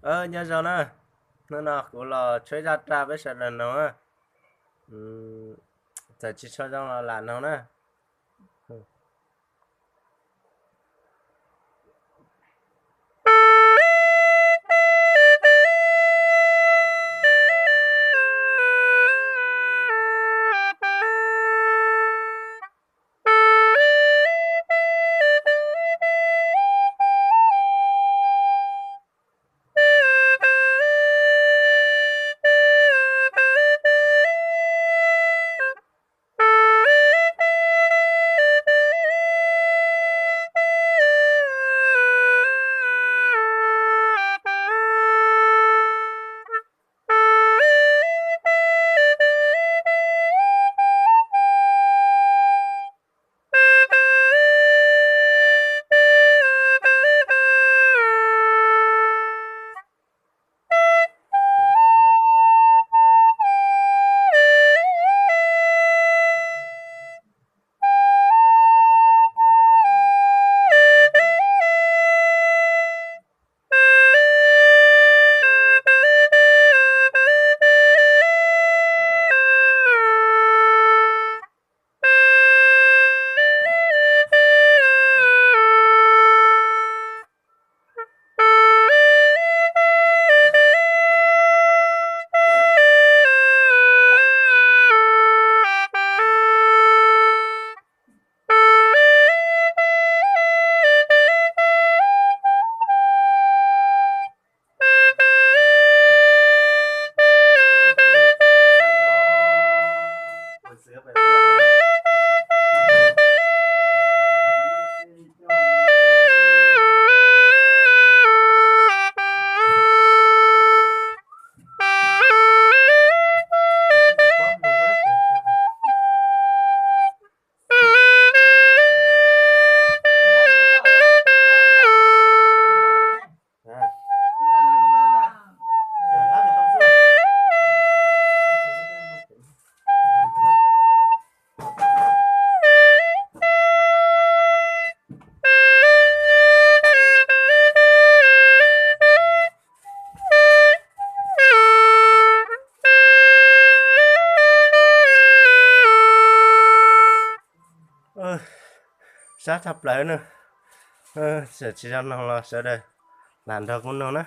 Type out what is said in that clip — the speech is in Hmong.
Nyob zoo na, hnub no kuv los tshuab zaj raj peb sawv daws noog na. Txawm tsis tshua zoo los lam noog na. Sab tshaj plaws na. Txawm tsis zoo noog los sawv daws lam nrog kuv noog na.